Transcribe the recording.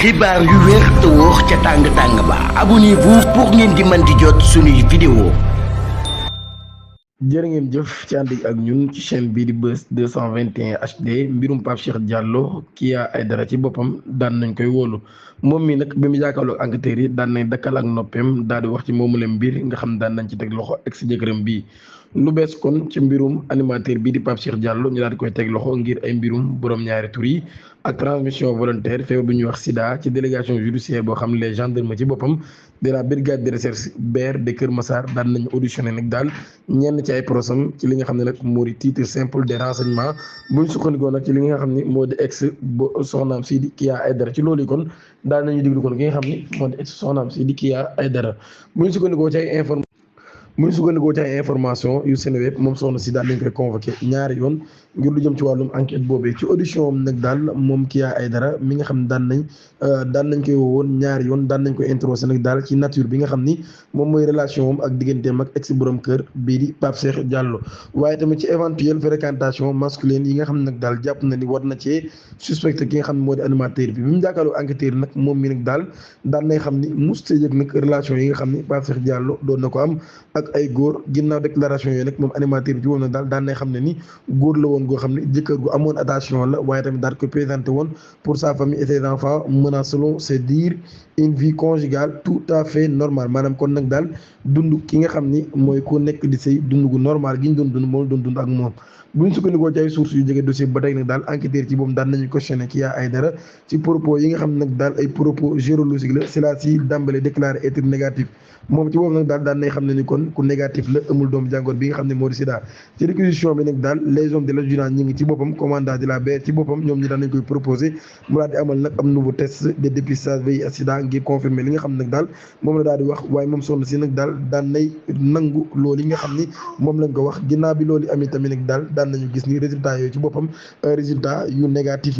xibaar yu wér te wóor ca tàng tàng ba abonnez-vous pour ngeen di mën di jot suñuy vidéo. jërë ngeen jëf ci ànd ak ñun ci chaîne bii di Buzz 221 HD mbirum Pape Cheikh Diallo Kya Aidara ci boppam daan nañ koy wóolu moom mi nag bi mu jàkkaarloo ak enquêteurs yi daan nañ dakkal ak noppeem daal di wax ci moomu leen mbir nga xam daan nañ ci teg loxo ex jëkkëram bii. lu bees kon ci mbirum animateur bii di Pape Cheikh Diallo ñu daal di koy teg loxo ngir ay mbirum borom ñaari tur yi ak transmission volontaire feebar bu ñuy wax sida ci délégation judiciaire boo xam ne les gendarmes ci boppam de la brigade de recherche BR de Kër Massar daan nañu auditionné nag daal ñenn ci ay prosam ci li nga xam ne nag moo di titre simple des renseignements bu ñu sukkandikoo nag ci li nga xam ne moo di ex soxnaam si di Kya Aidara ci loolu kon daal nañu diglu kon ki nga xam ne moo di ex soxnaam si di Kya Aidara bu ñu sukkandikoo ci ay information yu Seneweb moom soxna si daal lañ koy convoqué ñaari yoon ngir lu jëm ci wàllum enquête boobee ci audition am nag daal moom Kya Aidara mi nga xam ne daan nañ koy woowoon ñaari yoon daan nañ koy introsé nag daal ci nature bi nga xam ni moom mooy relation am ak digganteem ak ex borom kër bii di Pape Cheikh Diallo waaye tamit ci éventuelle fréquentation masculine yi nga xam ne nag daal jàpp na ni war na cee suspecté ki nga xam ne moo di animateur bi mu jàkkaarloo enquêteur nag moom mi nag daal daan nay xam ni musta yëg nag relation yi nga xam ni Pape Cheikh Diallo doon na ko am ak ay góor ginnaaw déclaration yooyu nag moom animateur bi ci woon nag daal daan nay xam ne ni góor la woon goo xam ne jëkkër gu amoon attention la waaye tamit daal ko présenté woon pour sa famille et ses enfants menant selon ses dires une vie conjugale tout à fait normale maanaam kon nag daal dund ki nga xam ni mooy ku nekk di sëy dund gu normal gi ñu doon dund moom doon dund ak moom bu ñu sukkandikoo ci ay sources yu jege dossier ba tey nag daal enquêteur ci boobu daan nañu questionné Kya Aidara ci propos yi nga xam ne nag daal ay propos gérologique la c'est là si d'emblée déclaré être négatif moom ci boobu nag daal daan nay xam ne ni kon ku négatif la amul doomu jàngoor bi nga xam ne moo di sida ci réquisition bi nag daal les hommes de l'adjudant ñi ngi ci boppam commandant de la BR ci boppam ñoom ñi daan nañ koy proposé mu daal di amal nag am nouveau test de dépistage VIH sida ngir confirmer li nga xam ne nag daal moom la daal di wax waaye moom soxna si nag daal daan nay nangu loolu yi nga xam ni moom lañ ko wax ginnaaw bi loolu amee tamit nag daal daan nañu gis ni résultat yooyu ci boppam résultat yu négatif